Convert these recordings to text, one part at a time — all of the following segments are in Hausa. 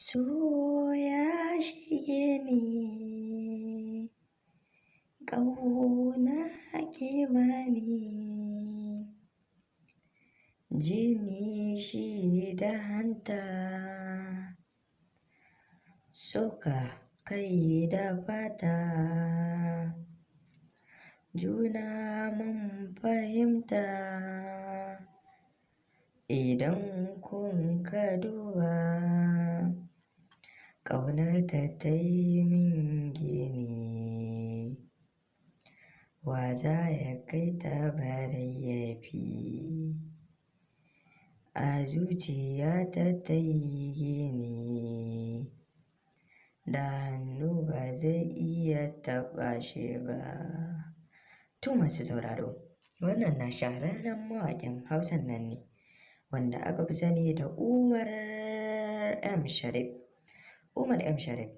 So ya shige ni, ƙauna ke bani, jini shi da hanta, tsoka kai da fata, juna mun fahimta. Idan kun ka duba, ƙaunarta ta yi min gini, wa za ya kai ta bare ya fi? A zuciyata ta yi gini, da hannu ba zai iya taɓa shi ba. To masu sauraro, wannan na shahararren mawaƙin Hausan nan ne, wanda aka fi sani da Umar M. Sharif. Umar M. Sharif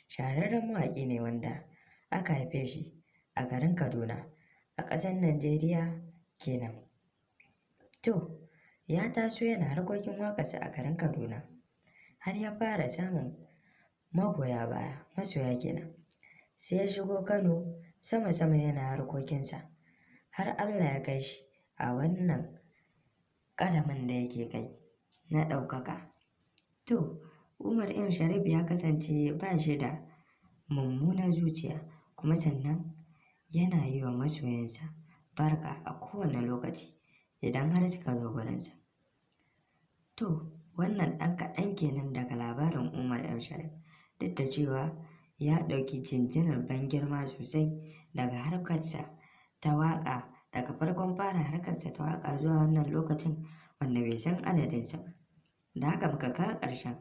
shahararren mawaƙi ne wanda aka haife shi a garin Kaduna a ƙasar Najeriya kenan. To, ya taso yana harkokin waƙarsa a garin Kaduna har ya fara samun magoya baya, masoya kenan. Sai ya shigo Kano sama-sama yana harkokinsa har Allah ya kai shi a wannan ƙadamin da yake kai na ɗaukaka. To, Umar M. Sharif ya kasance ba shi da mummunar zuciya, kuma sannan yana yi wa masoyansa barka a kowane lokaci idan har suka zo gurinsa. To, wannan ɗan kaɗan kenan daga labarin Umar M. Sharif, duk da cewa ya ɗauki jinjinar ban girma sosai daga harkarsa ta waƙa, daga farkon fara harkarsa ta waƙa zuwa wannan lokacin wanda bai san adadinsa ba. Da haka muka kawo ƙarshen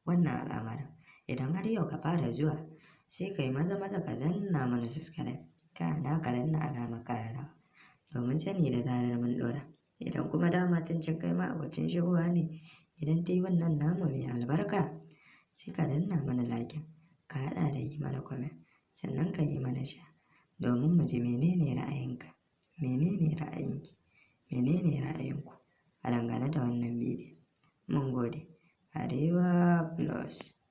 wannan al'amarin. Idan har yau ka fara zuwa, sai ka yi maza-maza ka danna mana subscribe, kana ka danna alamar ƙararrawa domin sani da zarar mun ɗora. Idan kuma dama tun can kai ma abocin shigowa ne, idan ta yi wannan namu mai albarka, sai ka danna mana like, ka haɗa da yi mana comment, sannan ka yi mana share domin mu ji menene ra'ayinka, menene ra'ayinki, menene ra'ayinku a dangane da wannan bidiyon. Mun gode. Arewa Plus.